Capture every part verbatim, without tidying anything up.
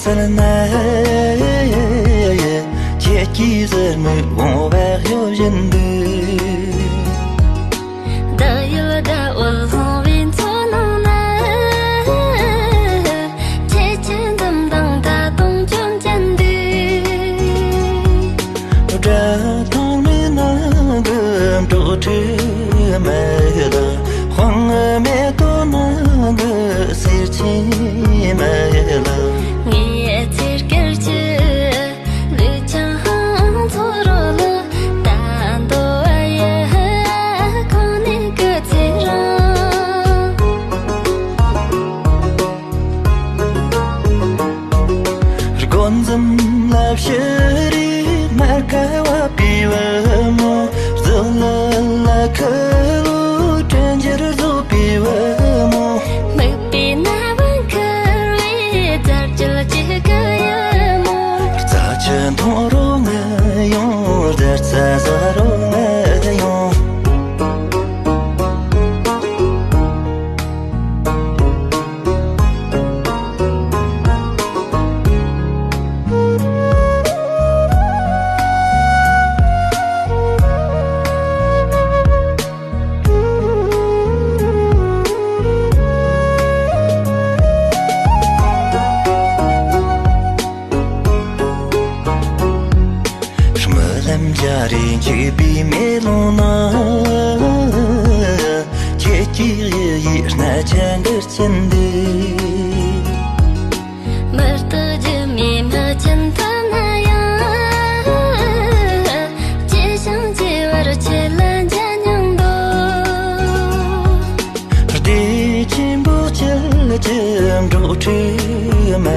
ན། ཁྱེད་ཀྱི་ཟུར་མིག་འོང་བ་གཡོ་བཞིན་འདུག་བདག་ཡུལ་ཟླ་འོད་ལྷུང་བའི་མཚོ་ནང་ན། ཁྱེད་ཀྱི་འཛུམ་མདངས་ད་དུང་བཅོམ་ཅན་འདུག་སྒྲ་ཐང་མའི་ནང་གི་འབྲོག་ཁྲི་མ་ལ། དཔང་མེ་ཏོག་ནང་གི་གསེར་ཆེན་མ་ལ། ངའི་ཚེར་སྐལ་གྱི་ལུས་ཀྱང་ཚོ་རོ་ལ། ད་འདོ་བ་ཡི་ཁོང་ནས་སྐུ་ཚེ་རིང་། དགོ་འཛུམ་ལ་བཞུར་རེ་མར་ཁ་བབས་པའི་བུ་མོ། རྫི་ལི་ལ་ཁུ་ལུ་དྲིན་འཇལ་རྫོགས་པའི་བུ་མོ། སྨུག་པའི་ནམ་མཁར་བའི་རྫ་རྒྱུད་ཅིག་གི་ཡུ་མོ། རྩྭ་ཆུ་འཐུང་རོགས་ང་ཡོང་། རྫ་རྩྭ་ཟ་རོགས་ང་ཡོང་། སྨོན་ལམ་རྒྱ་རེ་འཇུག་པའི་མེ་ལོང་ན། ཁྱེད་ཀྱི་ཡི་ཡི་སྣ་ཆ་འགུལ་ཅན་འདུག་མུ་སྟེགས་སྒྱུ་མའི་མི་ཆེན་ཐ་ན་ཡང་། སྐྱེ་ཞིང་སྐྱེ་བར་ཁྱེད་ལ་མཇལ་སྙིང་འདོད། སྡེ་ཆེན་པོ་བཅུ་གི་འབྲོག་ཁྲི་མ་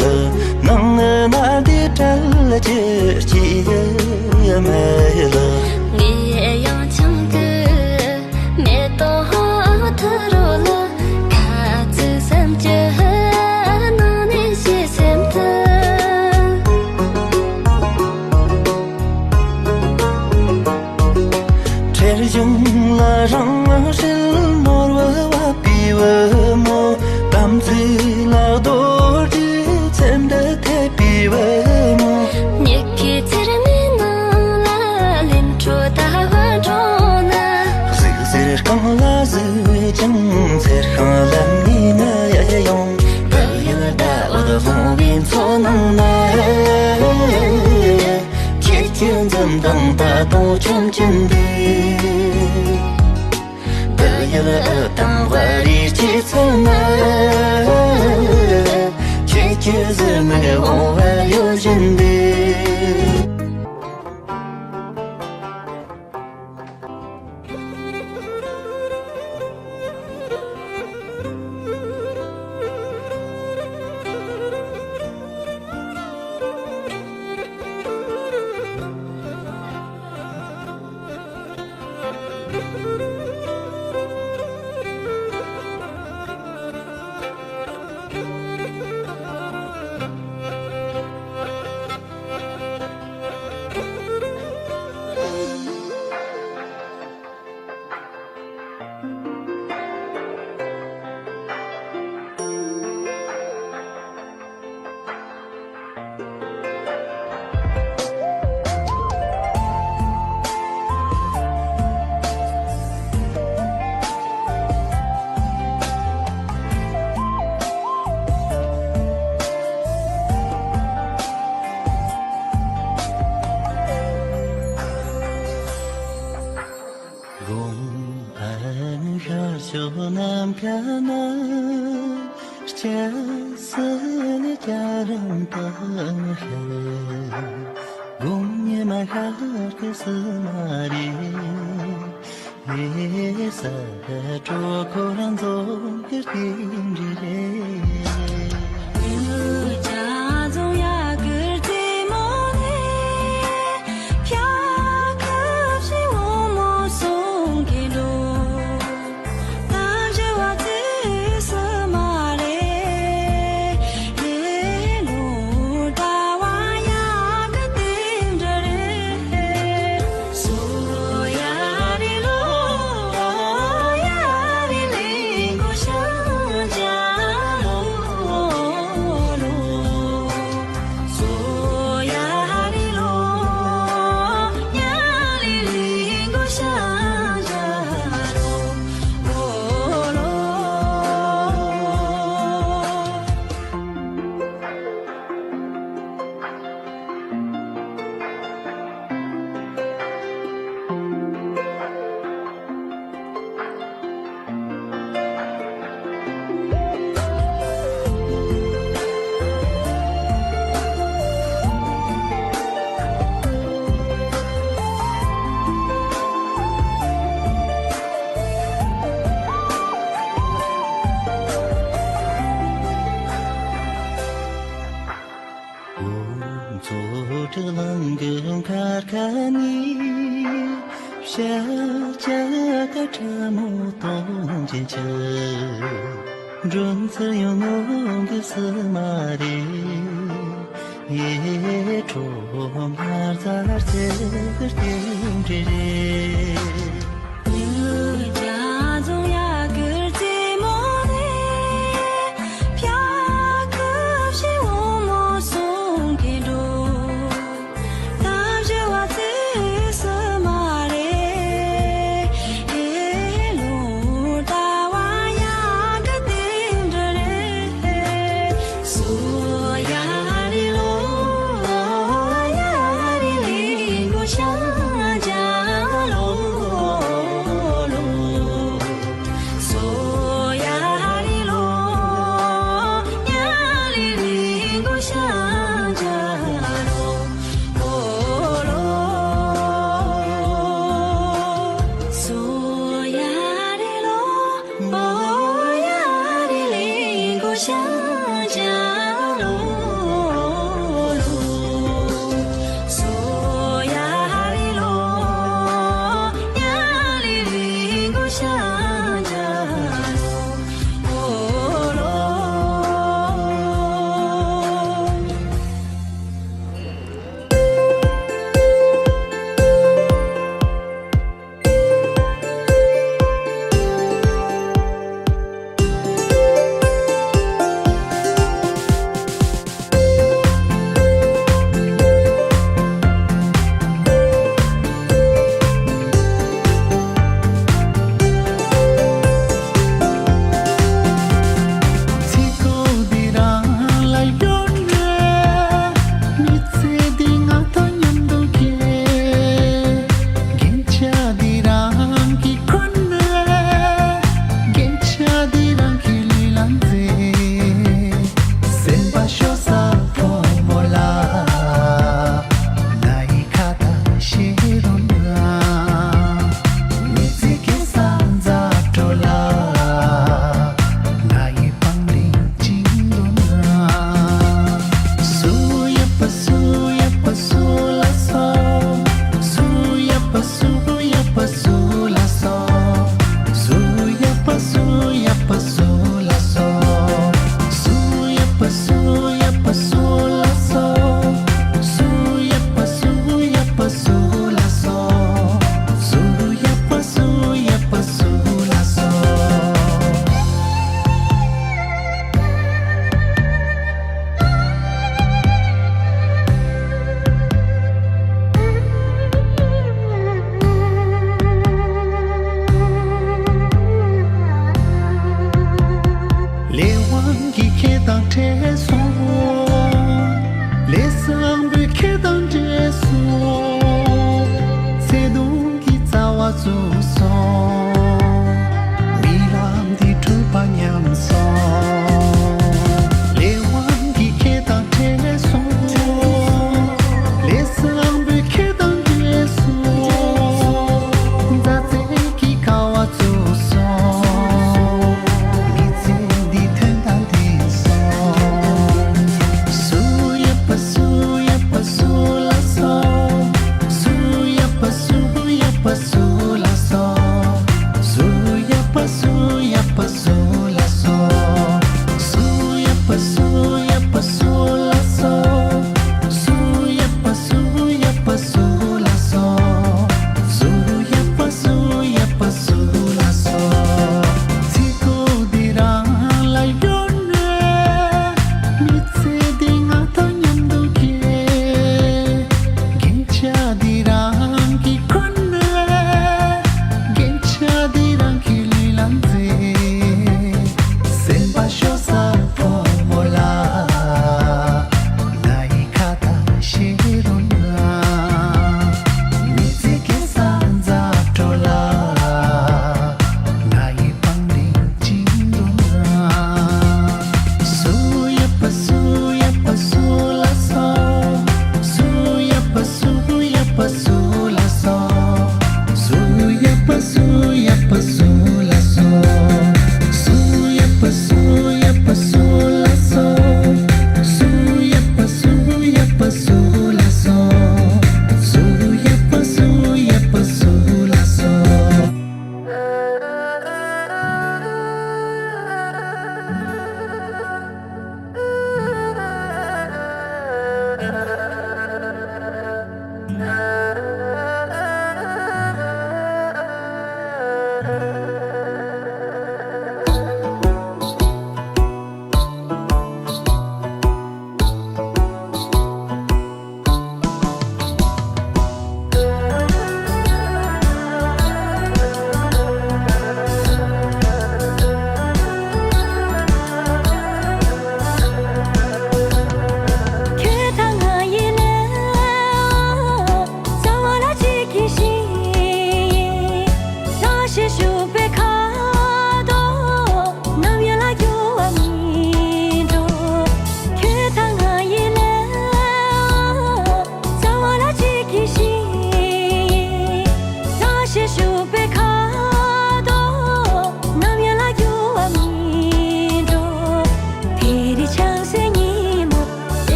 ལ། ནང་ན་སྡེ་བྲལ་གྱི་སྐྱེས་མ་ལ། ངའི་ཡང་ཆུང་གི་མེ་ཏོག་ཐུ་རོ་ལ། ཁ་ཚིག་སེམས་ཀྱི་ནང་ནས་ཤེས་སེམས་ཐུ། ཁྲེལ་གཞུང་ལ་རང་ཧྲིལ་ནོར་བུ་བབས་པའི་བུ་མོ། དམ་ཚིག་ལ་རྡོ་རྗེ་ཚེམ་དུ་ཐེབས་པའི་བུ་མོ། མྱུ་གུའི་ཚེར་མའི་ནང་ལ་ལིམ་ཁྲོ་ཟླ་བ་འགྲོ་ན། གཟིག་གཟེར་རྐང་ལ་གཟིགས་ཀྱང་ཚེར་ཤིང་ལམ་ནས་ང་ཡལ་ཡོང་། བདག་ཡུལ་ཟླ་འོད་ལྷུང་བའི་མཚོ་ནང་ན། ཁྱེད་ཀྱི་འཛུམ་མདངས་ད་དུང་བཅོམ་གྱིན་འདུག་བདག་ཡུལ་འུ་དང་བ་རིའི་སྐྱེད་ཚལ་ན། ཁྱེད་ཀྱི་ཟུར་མིག་འོང་བ་གཡོ་བཞིན་འདུག་དགོང་ཨ་ནི་ཤར་ཕྱོགས་ནམ་མཁའ་ན། སྐྱ་སེར་ནི་སྐྱ་རེངས་དྭངས་ཤར། དགོང་ཉི་མ་ཤར་གི་སི་མ་རེད། ལས་ས་གྲོགས་ཁོ་རང་ཚོ་གི་རྟེན་འབྲེལ་རེད། ཤཱཀྱ་ཐུབ་པ་ཕྲ་མོ་སྟོང་ཆེན་ཆེ། འགྲོ་འཚོ་ཡོང་ནོ་འདུག་སྲིད་མ་རེད། ཡེ་ཁྲོ་མར་ཚར་ཚེ་གར་རྟེན་འབྲེལ་རེད། ལས་དབང་གིས་ཁྱེད་དང་འཕྲད་སོང་། ལས་བཟང་པོས་ཁྱེད་དང་འབྲེལ་སོང་། ཚེ་དུང་གི་རྩ་བ་བཙུགས་སོང་། རྨི་ལམ་འདི་འཁྲུལ་པ་ཉམས་སོང་། ལས་དབང་གིས་ཁྱེད་དང་འཕྲད་སོང་། ལས་བཟང་པོས་ཁྱེད་དང་འབྲེལ་སོང་། མཛའ་བརྩེ་གི་ཀ་བ་བཙུགས་སོང་། མི་ཚེ་འདི་དོན་དང་ལྡན་སོང་། སུ་ཡ་པ་སུ་ཡ་པ་སུ་ལ་སོ། སུ་ཡ་པ་སུ་ཡ་པ་སུ་ལ་སོ།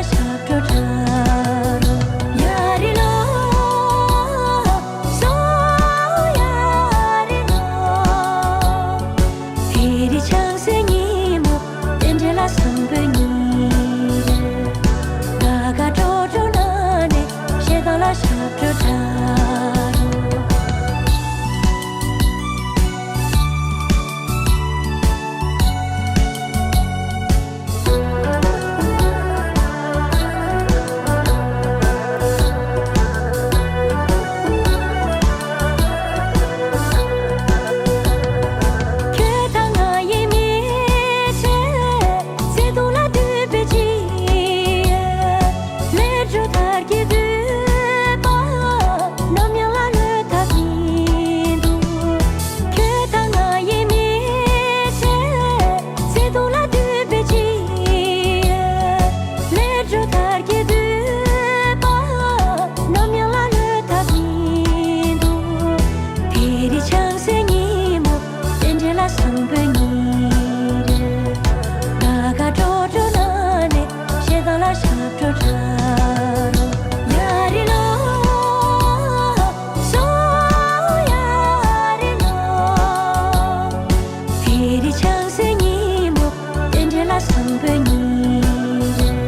ཞབས་བྲོ་འཁྲབ་རོགས། ཡ་རི་ལོ། སོ་ཡ་རི་ལོ། དེ་རིང་ཆང་སའི་ཉིན་མོ། རྟེན་འབྲེལ་ལ་བཟང་པོའི་ཉིན་རེད། དགའ་དགའ་སྤྲོ་སྤྲོ་གནང་ནས། བཤད་སྟངས་ལ་ཞབས་བྲོ་འཁྲབ་རོགས། ཁྱོད་དང་ང་ཡི་མི་ཚེ། བརྩེ་དུང་ལ་འདུད་པའི་ཕྱིར། ལས་འཕྲོ་མཐར་གྱིས་བསྡུས་པ། ནམ་ཡང་ལ་ལོས་ཐབས་མི་འདུག་ཁྱོད་དང་ང་ཡི་མི་ཚེ། བརྩེ་དུང་ལ་འདུད་པའི་ཕྱིར། ལས་འཕྲོ་མཐར་གྱིས་བསྡུས་པ། ནམ་ཡང་ལ་ལོས་ཐབས་མི་འདུག་དེ་རིང་ཆང་སའི་ཉིན་མོ། རྟེན་འབྲེལ་ལ་བཟང་པོའི་ཉིན་རེད། དགའ་དགའ་སྤྲོ་སྤྲོ་གནང་ནས། བཤད་སྟངས་ལ་ཞབས་བྲོ་འཁྲབ་རོགས། ཡ་རི་ལོ། སོ་ཡ་རི་ལོ། དེ་རིང་ཆང་སའི་ཉིན་མོ། རྟེན་འབྲེལ་ལ་བཟང་པོའི་ཉིན་རེད།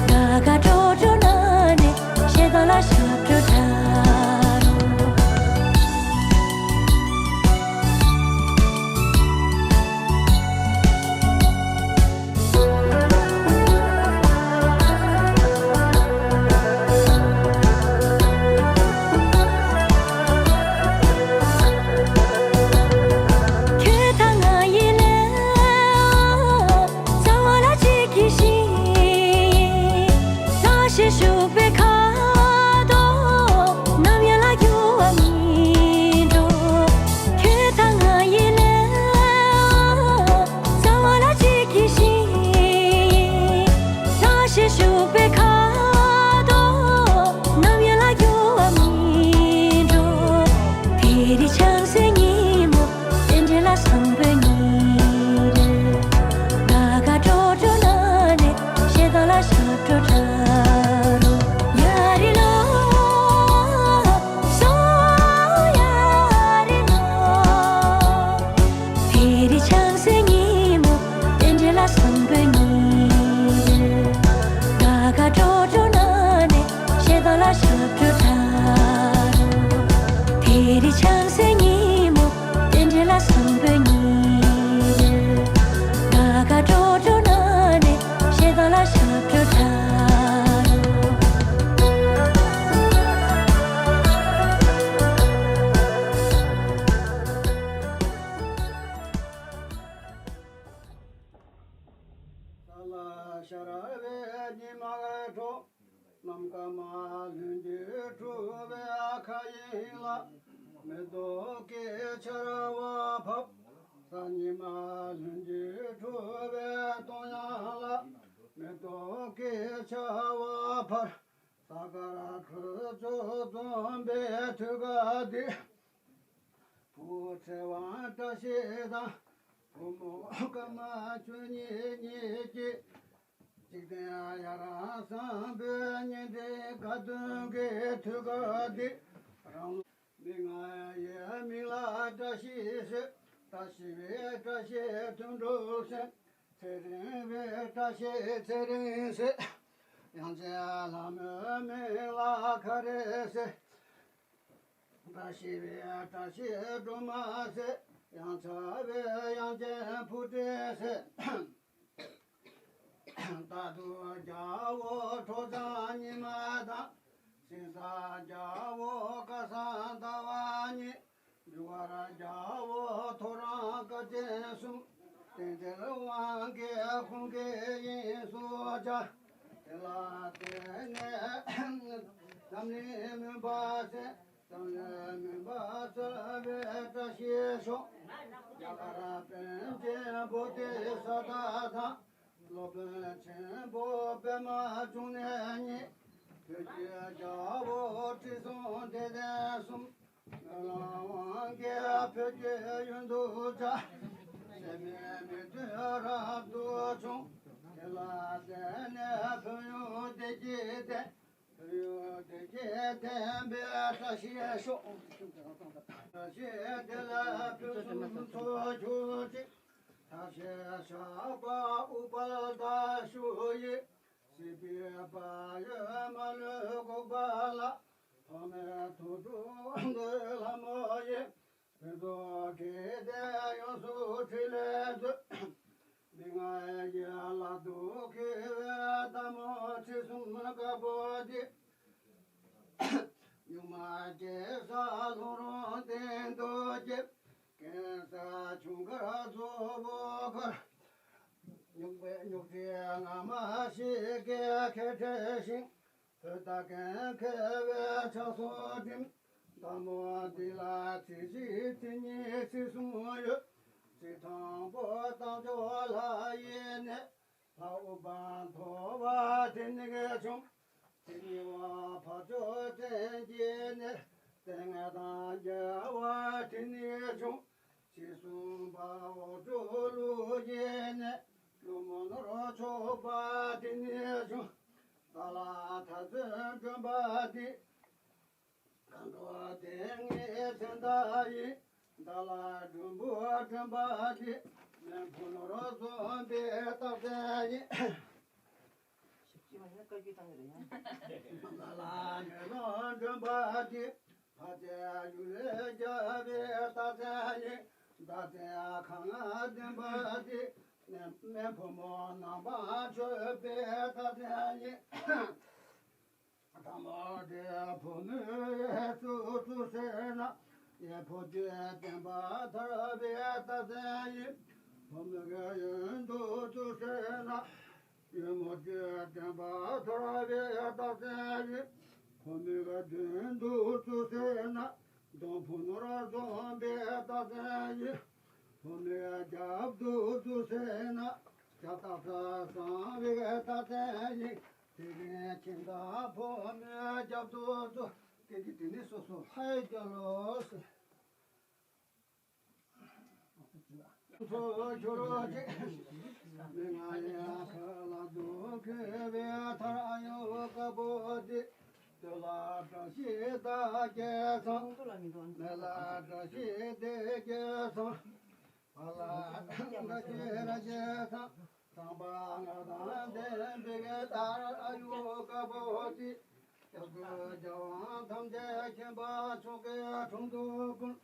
དགའ་དགའ་སྤྲོ་སྤྲོ་གནང་ནས། བཤད་སྟངས་ལ་ཞབས་བྲོ་འཁྲབ་རོགས། ཁྱོད་དང་ང་ཡི་ལས། རྩ་བ་ལ་གཅིག་གི་ཞིང་། ལྷ་ཞིག་བཞུགས་པའི་ཁ་དོག་ནམ་ཡང་ལ་འགྱུར་བ་མི་འགྲོ། ཁྱོད་དང་ང་ཡི་ལས། རྩ་བ་ལ་གཅིག་གི་ཞིང་། ལྷ་ཞིག་བཞུགས་པའི་ཁ་དོག་ནམ་ཡང་ལ་འགྱུར་བ་མི་འགྲོ། དེ་རིང་ཆང་སའི་ཉིན་མོ། རྟེན་འབྲེལ་ལ་བཟང་པོའི་ཉིན་རེད། དགའ་དགའ་སྤྲོ་སྤྲོ་གནང་ནས། བཤད་སྟངས་ལ་ཞབས་བྲོ་འཁྲབ་རོགས། ཡ་རི་ལོ། སོ་ཡ་རི་ལོ། དེ་རིང་ཆང་སའི་ཉིན་མོ། རྟེན་འབྲེལ་ལ་བཟང་པོའི་ཉིན་རེད། དགའ་དགའ་སྤྲོ་སྤྲོ་གནང་ནས། བཤད་སྟངས་ལ་ཞབས་བྲོ་འཁྲབ་རོགས། དེ་རིང་ཆང་སའི་ཉིན་མོ། རྟེན་འབྲེལ་ལ་བཟང་པོའི་ཉིན་རེད། དགའ་དགའ་སྤྲོ་སྤྲོ་གནང་ནས། བཤད་སྟངས་ལ་ཞབས་བྲོ་འཁྲབ་རོགས། ས་ལ་ཤར་བའི་ཉི་མ་འཕྲོ། ནམ་མཁའ་མ་ལྷུན་གྱིས་གྲུབ་པའི་མཁའ་དབྱིངས་ལ། མེ་ཏོག་གི་ཆར་བ་ཕབ། གཟའ་ཉི་མ་ལྷུན་གྱིས་གྲུབ་པའི་སྟོང་ཡང་ལ། མེ་ཏོག་གི་ཆར་བ་འཕར། གཟའ་སྐར་འཕྲོད་སྦྱོར་འཛོམས་པའི་དུས་སྐབས་འདི། བུ་ཚེ་དབང་བཀྲ་ཤིས་དང་། བུ་མོ་ཀརྨ་ཆོས་ཉིད་གཉིས་ཀྱིས། འཇིག་རྟེན་ཡ་རབས་བཟང་པོའི་བརྙན་འཕྲིན་དགའ་སྟོན་གྱི་དུས་སྐབས་འདི། རང་ལུགས་མི་ང་ཡི་མིང་ལ་བཀྲ་ཤིས་ཞེས། བཀྲ་ཤིས་པའི་བཀྲ་ཤིས་དོན་གྲུབ་ཟེར། ཚེ་རིང་བའི་བཀྲ་ཤིས་ཚེ་རིང་ཟེར། དབྱངས་ཅན་ལྷ་མོའི་མིང་ལ་ག་རེ་ཟེར། བཀྲ་ཤིས་པའི་བཀྲ་ཤིས་སྒྲོལ་མ་ཟེར། དབྱངས་འཆར་བའི་དབྱངས་ཅན་བུ་སྲས་ཟེར། རྟ་ཐུལ་རྒྱལ་པོ་ཁྲོ་ཆགས་ཉི་མ་དང་། ཤིང་བཟའ་རྒྱལ་པོ་སྐལ་བཟང་ཟླ་བ་གཉིས། འཇུག་པར་རྒྱལ་པོ་ཐོ་རངས་སྐར་ཆེན་གསུམ། རྟེན་འབྲེལ་དབང་གིས་ཁོང་གི་དབྱིངས་སུ་འཆར། དེ་ལ་བརྟེན་ནས་འཛམ་གླིང་མུན་པ་སེལ། འཛམ་གླིང་མུན་པ་སེལ་བའི་བཀྲ་ཤིས་ཤོག་རྒྱ་གར་པཎ་ཆེན་བོ་དྷི་ས་ཏྭ་དང་། སློབ་དཔོན་ཆེན་པོ་པདྨ་འབྱུང་གནས་གཉིས། བོད་ཀྱི་རྒྱལ་པོ་ཁྲི་སྲོང་ལྡེ་བཙན་གསུམ། སྨོན་ལམ་དབང་གིས་བོད་ཀྱི་ཡུལ་དུ་གྲགས། སྲིད་པའི་མི་མཐུན་རབ་ཏུ་བྱུང་། ལ་བརྟེན་ནས་ཕན་ཡོན་བདེ་སྐྱིད་ལྡན། ཕན་ཡོན་བདེ་སྐྱིད་ལྡན་པའི་བཀྲ་ཤིས་ཤོག། བཀྲ་ཤིས་བདེ་ལེགས་ཕུན་སུམ་ཚོགས་གྱུར་ཅིག། ཐབས་ཤེས་བྱ་བ་ཨུཏྤལ་དང་ཞུ་ཡིས། སྲིད་པའི་བག་ཡོད་མ་ལུས་འགོག་པ་ལ། ཐོགས་མེད་དོན་གྲུབ་འདི་ལྷ་མོ་ཡིས། ཕུན་ཚོགས་ཀྱི་གཏེར་ཡོངས་སུ་འཕྲིན་ལས་མཛོད། མི་མངའ་ཡི་ལ་དུ་མཁས་པའི་སྟག་མོ་ཁྲི་གསུམ་དཀར་པོ་འདི། གཉུག་མ་སྐྱེ་ས་ལྷུང་རུང་གཏིང་དུ་སྐྱེ། ཀན་སར་ཆུ་འཁར་གཙོ་བོ་འཁར། རྙོག་པའི་རྙོག་དྲའི་རྔ་མ་ཞིག་གིས་ཁེབས་བྲལ་ཞིང་། བོད་ཟླ་རྒན་མཁས་པའི་ཕྱག་སོར་བསྒྲིམས། སྟག་མོ་འདི་ལ་ཚིགས་བཞི་ཚིགས་གཉིས་ཚིགས་གསུམ་ཡོད། ཚིགས་དང་པོ་རྟགས་འཇོག་ལྷ་ཡི་གནས། ལྷ་ཨུཏྤལ་མཐོ་བ་དེ་ནས་བྱུང་། དེ་ཉེ་བ་འཕགས་མཆོག་སྤྱན་གྱི་གནས། ལྟས་ངན་དང་རྒྱལ་བ་དེ་ནས་བྱུང་། ཞེས་གསུངས་པ་འོག་འགྲོ་ཀླུ་ཡི་གནས། ཀླུ་མོ་ནོར་མཆོག་པ་དེ་ནས་བྱུང་། ཏཱ་ལ་ཐ་ཚོན་སྒྲོན་པ་འདི། མཁའ་འགྲོ་སྡེ་ལྔའི་མཚན་རྟགས་ཡིན། ཏཱ་ལ་སྒྲོམ་བུ་སྒྲོན་པ་འདི། མེ་ཕོ་ནོར་གསུམ་པའི་རྟགས་མཚན་ཡིན། ཏཱ་ལ་མེ་ལོང་སྒྲོན་པ་འདི། ཕ་རྩལ་གཡུ་ལས་རྒྱལ་བའི་རྟགས་མཚན་ཡིན། ཟླ་མཚན་ཁ་ང་ལྡན་པ་འདི། མེ་ཕོ་མོ་ནང་པ་མཆོད་པའི་རྟགས་མཚན་ཡིན། ཐ་མ་དེ་ཕོ་མོའི་ཡིད་སུ་བཙུགས་ཟེར་ན། ཡེ་ཕོ་རྒྱུད་བསྟན་པ་དར་བའི་རྟགས་མཚན་ཡིན། ཕོ་མོའི་ཡོན་དུ་བཙུགས་ཟེར་ན། ཡོན་མོ་རྒྱུད་བསྟན་པ་དར་བའི་རྟགས་མཚན་ཡིན། ཕོ་མོའི་མདུན་དུ་བཙུགས་ཟེར་ན། གདོང་ཕུ་ནོར་འཛོམས་པའི་རྟགས་མཚན་ཡིན། ཕོ་མོའི་རྒྱབ་ཏུ་བཙུགས་ཟེར་ན། ལྕགས་ཐག་བསྲང་བའི་རྟགས་མཚན་ཡིན། དེ་རིང་ཁྱིམ་བདག་ཕོ་མོའི་རྒྱབ་ཏུ་བཙུགས། སྐད་འདི་དེ་ནས་སོ་སོ་ལྷའི་རྒྱལ་ལོ། ཚོགས་གྱུར་ཅིག། མི་མངའ་ཡི་ཁ་ལ་དུ་མཁས་པའི་མཐར་ཨ་ཡོ་དཀར་པོ་འདི། སྟོད་ལ་བཀྲ་ཤིས་རྟགས་བརྒྱད་ཚང་། སྨད་ལ་བཀྲ་ཤིས་སྡེ་བརྒྱད་ཚང་། བར་ལ་བཀྲ་ཤིས་ར་བརྒྱད་ཚང་། ཚངས་པ་མངའ་ཐང་ལྡན་པའི་མཐར་ཨ་ཡོ་དཀར་པོ་འདི། སྐྱབས་སུ་རྒྱལ་དབང་ཐམས་ཅད་མཁྱེན་པ་མཆོག་གི་དྲུང་དུ་ཕུལ།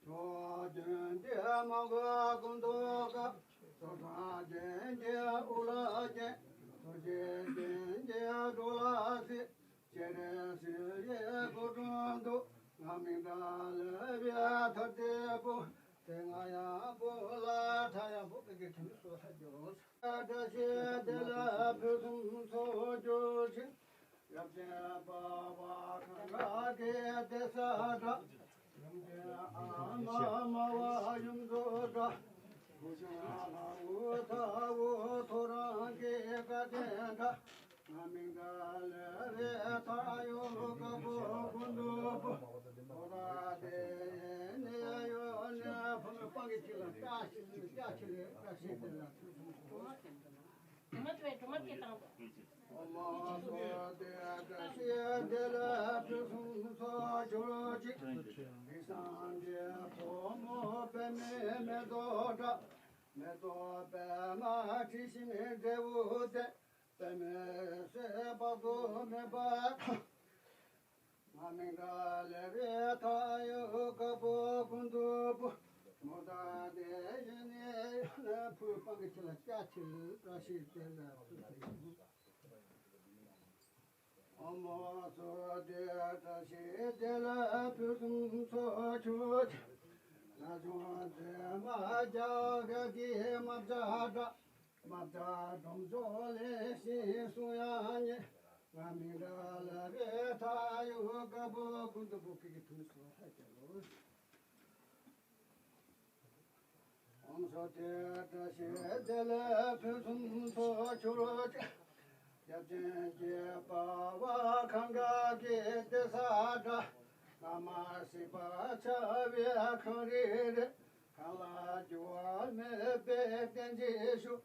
ཕྱོགས་བཅུ་འདི་མ་གོས་ཀུན་ཏུ་དགའ། ཕྱོགས་དང་གཞན་གྱི་དབུ་ལ་བརྒྱན། ཐུགས་རྗེ་ཅན་གྱི་འགྲོ་ལ་གཟིགས། སྤྱན་རས་གཟིགས་ཡི་སྐུ་དྲུང་དུ། ང་མི་འདའ་ལེགས་པའི་ཐར་པའི་བུ། དེ་སྔ་ཡང་བུ་ལ་ཕྲ་ཡང་བུ། ཀྱི་དྲིན་སོ་ལྷ་རྒྱལ་ལོ། བཀྲ་ཤིས་བདེ་ལེགས་ཕུན་སུམ་ཚོགས་གྱུར་ཅིག། ཡབ་ཆེན་པ་བ་གངྒཱ་གི་གདན་ས་འདྲ། ཡུམ་ཆེན་ཨ་མ་སྨྲ་བ་ཡུམ་གྲུ་འདྲ། བུ་ཆུང་ལྷ་བུ་ཐ་བུ་ཐོ་རངས་ཀྱི་བཀའ་དྲིན་འདྲ། ང་མི་འདའ་ལེགས་པའི་མཐར་ཨ་ཡོ་དཀར་པོ་ཀུན་ཏུ་ཕུལ། ཨོ་ར་དེ་ཡེ་ནེ་ཡོ་ནེ་ཕུ་ནུ་སྤང་གི་ཅི་ལ་བཀྲ་ཤིས་བཀྲ་ཤིས་ལེགས་བཀྲ་ཤིས་བདེ་ལེགས་ཕུན་སུམ་ཚོགས། སྒྲོལ་མ་སྒྲོལ་མ་སྐད་བཏང་དང་། ཨོ་མ་སོ་དེ་བཀྲ་ཤིས་བདེ་ལེགས་ཕུན་སུམ་ཚོགས་གྱུར་ཅིག། དེང་སང་གི་བུ་མོ་པདྨའི་མེ་ཏོག་འདྲ། མེ་ཏོག་པདྨ་དྲི་ཞིམ་འབྲས་བུ་ལྡན། པདྨའི་སྲིད་དཔག་ཏུ་མེད་པ། ང་མི་འདའ་ལེགས་པའི་མཐར་ཨ་ཡོ་དཀར་པོ་ཀུན་ཏུ་ཕུལ། མོ་ད་དེ་ཡེ་ནེ་ཡོ་ནེ་ཕུ་ནུ་སྤང་གི་ཅི་ལ་བཀྲ་ཤིས་བཀྲ་ཤིས་བདེ་ལེགས་ཕུན་སུམ་ཚོགས། ཨོ་མ་སོ་དེ་བཀྲ་ཤིས་བདེ་ལེགས་ཕུན་སུམ་ཚོགས་གྱུར་ཅིག། ན་ཆུང་མཛེས་མ་རྒྱ་གར་གྱི་རྨ་བྱ་འདྲ། རྨ་བྱ་སྒྲོམ་མཆོག་ལེགས་ཤིང་གསུང་དབྱངས་སྙན། ང་མི་འདའ་ལེགས་པའི་མཐར་ཨ་ཡོ་དཀར་པོ་ཀུན་ཏུ་ཕུལ། ཀྱི་དྲིན་སོ་ལྷ་རྒྱལ་ལོ། ཨོ་མ་སོ་དེ་བཀྲ་ཤིས་བདེ་ལེགས་ཕུན་སུམ་ཚོགས་གྱུར་ཅིག། ཡབ་ཆེན་གྱི་པ་བ་གངྒཱ་གི་གདན་ས་འདྲ། ཨ་མ་སྲིད་པ་འཆའ་བའི་ཁང་རིག་རེད། གང་ལ་འགྱུར་བ་མེད་པའི་གཏན་གྱི་བཞུགས།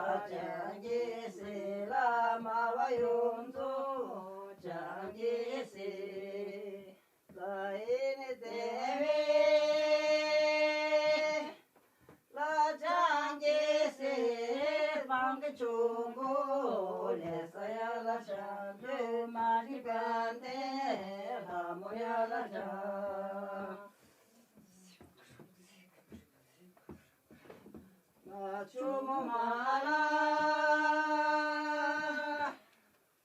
ལ་སངས་རྒྱས་སྲས། བླ་མ་བ་ཡོངས་རྫོགས་སངས་རྒྱས་སྲས། ལ་ཡིན་དེ་བས་ལ་སངས་རྒྱས་སྲས། སྤང་གི་ཆུ་བོ་ལས་ས་ཡ་ལ་ཤ་འདོད་མ་རིག་པ་འདས་ལྷ་མོ་ཡ་ལ་ཤ། ཆུ་མོ་མ་ལ་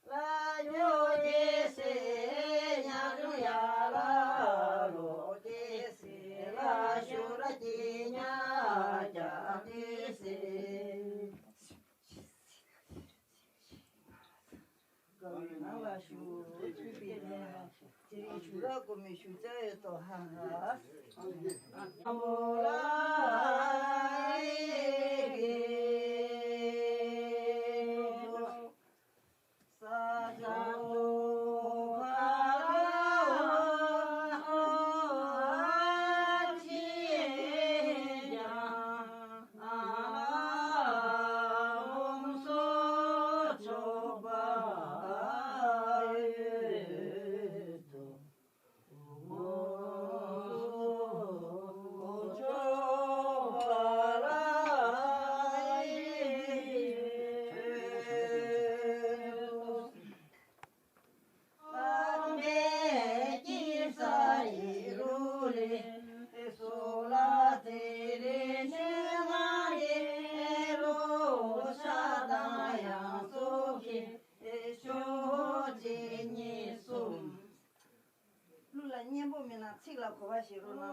ལ་ཡོ་ཡེ་སེ་ཉ་རུ་ཡ་ལ་ལོ་ཡེ་སེ་ལ་ཤུ་ར་ཀྱི་ཉ་ཀྱ་ཡེ་སེ། ག་ཡོད་ན་ལ་ཤུ་ཅི་པི་ལ་ཅི་རི་ཤུ་ར་ཀུ་མི་ཤུ་ཅ་ཡོད་དོ་ཧ་ཧ། ཨ་མོ་ལ་ཡེ་གེ། མིན་ན་ཚིག་ལ་གོ་བ་ཞིག་རོ་ན།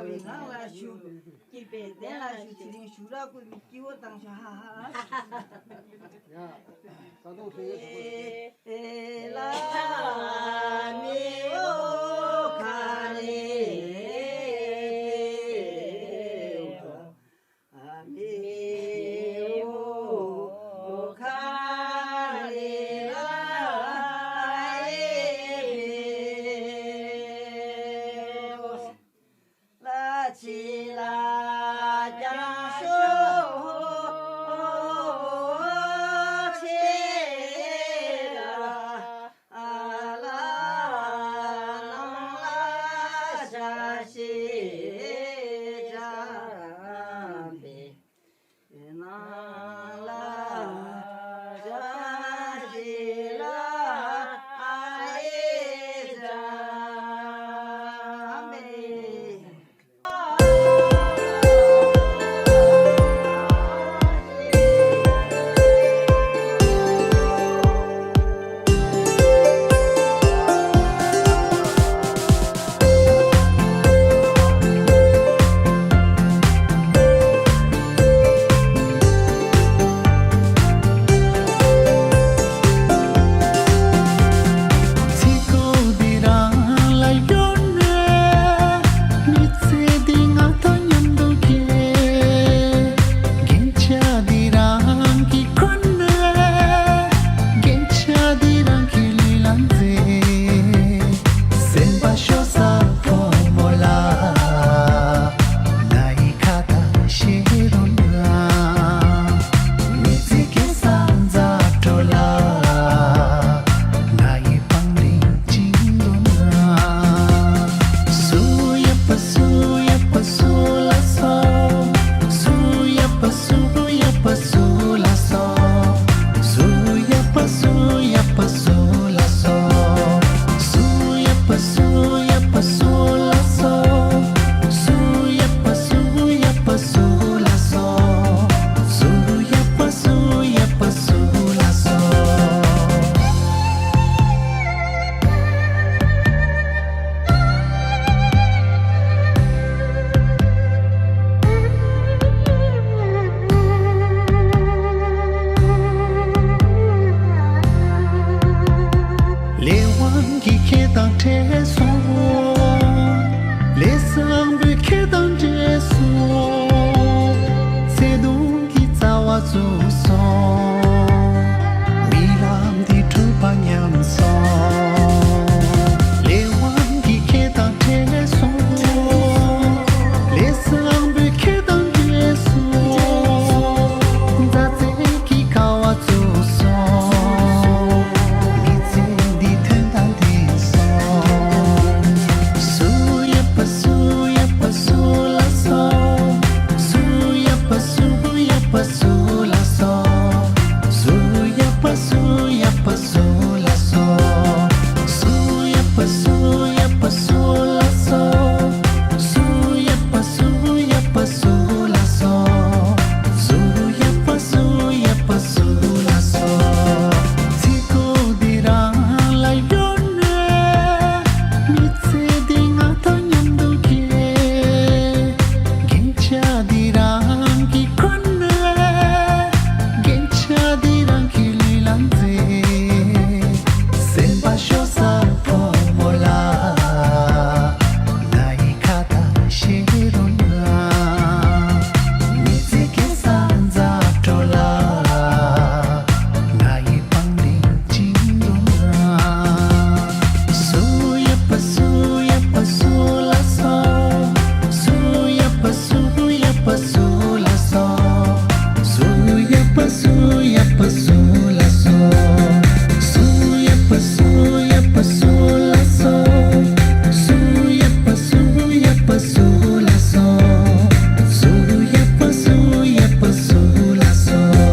ཀྱི་པའི་གདན་ལ་བཞུགས། ཀྱི་པའི་གདན་ལ་བཞུགས། དེ་རིང་བཞུགས་ར་བསྐུལ་བའི་སྐྱེ་བོ་དང་ཤ་ཧ་ཧ། ཡ། ས་དོང་ཐོན་ཡོད་ཟེར་གོ། ལ་མི་འོ་ཁ་ལེ། མི་འོ་ཁ་ལེ་ལ་ཨེ་མི་འོ། ལ་ཕྱི་ལ།